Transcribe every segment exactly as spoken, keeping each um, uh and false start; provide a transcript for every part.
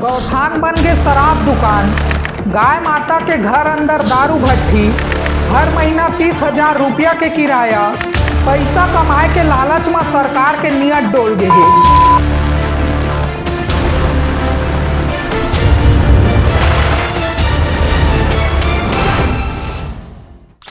गौठान बन गे शराब दुकान, गाय माता के घर अंदर दारू भट्ठी, हर महीना तीस हजार रुपया के किराया, पैसा कमाए के लालच म सरकार के नियत डोल गे हे।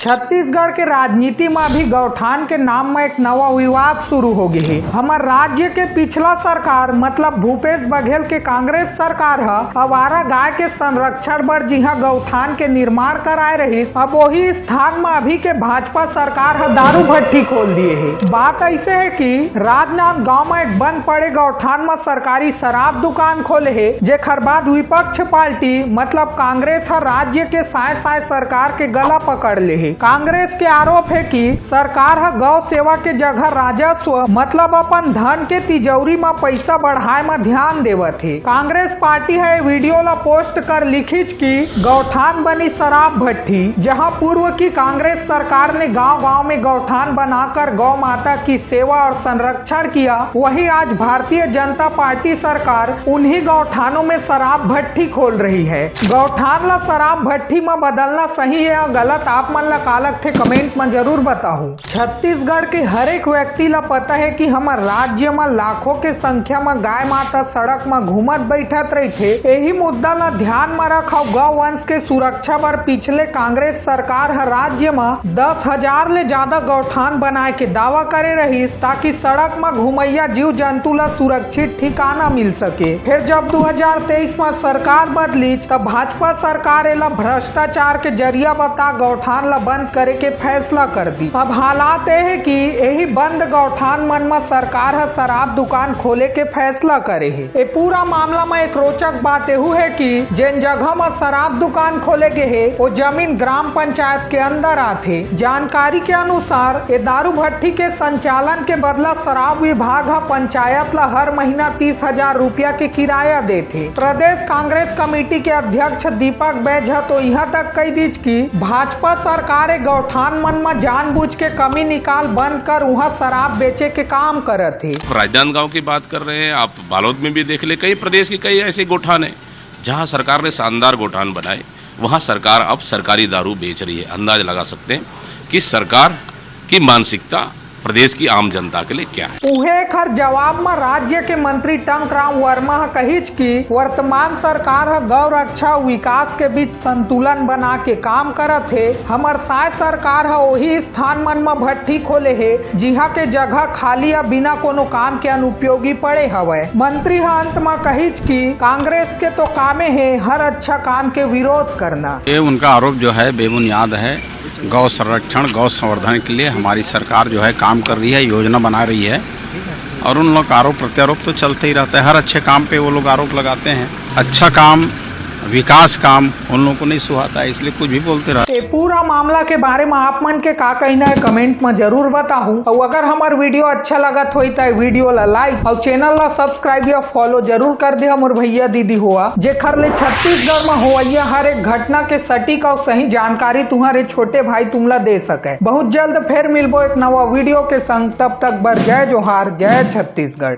छत्तीसगढ़ के राजनीति म अभी गौठान के नाम म एक नवा विवाद शुरू हो गे हे। हमर राज्य के पिछला सरकार, मतलब भूपेश बघेल के कांग्रेस सरकार ह आवारा गाय के संरक्षण बर जिहां गौठान के निर्माण कराए रहिस, अब वही स्थान म अभी के भाजपा सरकार ह दारू भट्ठी खोल दिए हे। बात ऐसे हे कि राजनांदगांव म एक बंद पड़े गौठान म सरकारी शराब दुकान खोले हे, जेखर बाद विपक्ष पार्टी मतलब कांग्रेस ह राज्य के साय-साय सरकार के गला पकड़ ले हे। कांग्रेस के आरोप हे कि सरकार ह गौ सेवा के जगह राजस्व मतलब अपन धन के तिजौरी म पैसा बढ़ाए म ध्यान देवत हे। कांग्रेस पार्टी ह ये वीडियो ला पोस्ट कर लिखिच कि गौठान बनी शराब भट्ठी, जहां पूर्व की कांग्रेस सरकार ने गांव-गांव में गौठान बनाकर गौ माता की सेवा और संरक्षण किया, वहीं आज भारतीय जनता पार्टी सरकार उन्हीं गौठानों में शराब भट्ठी खोल रही है। गौठान ला शराब भट्ठी म बदलना सही है या गलत, आप मन ला का लगथे, कमेंट म जरूर बताहू। छत्तीसगढ़ के हर एक व्यक्ति ला पता है कि हमर राज्य म लाखों के संख्या म गाय माता सड़क म घूमत बैठत रहिथे। एही मुद्दा ला ध्यान म रख अउ गौ वंश के सुरक्षा बर पिछले कांग्रेस सरकार ह राज्य म दस हजार ले ज्यादा गौठान बनाए के दावा करे रहिस, ताकि सड़क म घुमैया जीव जंतु ला सुरक्षित ठिकाना मिल सके। फिर जब दू हजार तेईस म सरकार बदलिस, तब भाजपा सरकार एला भ्रष्टाचार के जरिया बता गौठान ला बंद करे के फैसला कर दी। अब हालात ए हे कि एही बंद गौठान मन म सरकार ह शराब दुकान खोले के फैसला करे हे। ए पूरा मामला म एक रोचक बात एहू हे कि जेन जगह म शराब दुकान खोले गे हे, वो जमीन ग्राम पंचायत के अंदर आथे। जानकारी के अनुसार, ए दारू भट्ठी के संचालन के बदला शराब विभाग ह पंचायत ला हर महीना तीस हजार रुपया के किराया देथे। प्रदेश कांग्रेस कमेटी के अध्यक्ष दीपक बैज ह तो इहां तक कही दीच कि भाजपा सरकार ए गौठान मन म जानबूझ के कमी निकाल बंद कर उहां शराब बेचे के काम करत हे। राजनांदगांव की बात कर रहे हैं आप, बालोद में भी देख ले, कई प्रदेश के कई ऐसे गोठान हैं जहां सरकार ने शानदार गोठान बनाए, वहां सरकार अब सरकारी दारू बेच रही है। अंदाज लगा सकते हैं कि सरकार की मानसिकता प्रदेश की आम जनता के लिए क्या है। उहे एखर जवाब म राज्य के मंत्री टंकराम वर्मा ह कहिच कि वर्तमान सरकार ह गौ रक्षा अउ विकास के बीच संतुलन बना के काम करत हे। हमर साय सरकार ह ओही स्थान मन म भट्ठी खोले हे, जिहां के जगह खाली या बिना कोनो काम के अनुपयोगी पड़े हवय। मंत्री ह अंत म कहिच कि कांग्रेस के तो कामे हे हर अच्छा काम के विरोध करना। ये उनका आरोप जो है बेबुनियाद है। गौ संरक्षण, गौ संवर्धन के लिए हमारी सरकार जो है काम कर रही है, योजना बना रही है और उन लोग का आरोप प्रत्यारोप तो चलते ही रहता है। हर अच्छे काम पे वो लोग आरोप लगाते हैं। अच्छा काम, विकास काम उन लोगों को नहीं सुहाता है, इसलिए कुछ भी बोलते रहते हैं। ए पूरा मामला के बारे में आप मन के का कहना है, कमेंट में जरूर बताहू। और अगर हमार वीडियो अच्छा लगत होई त वीडियो ला लाइक और चैनल ला सब्सक्राइब या फॉलो जरूर कर दे हमर भैया दीदी हुआ, जेखर ले छत्तीसगढ़ में होवैया हर एक घटना के सटीक और सही जानकारी तुम्हारे छोटे भाई तुमला दे सके। बहुत जल्द फिर मिलबो एक नवा वीडियो के संग, तब तक बर जय जोहार, जय छत्तीसगढ़।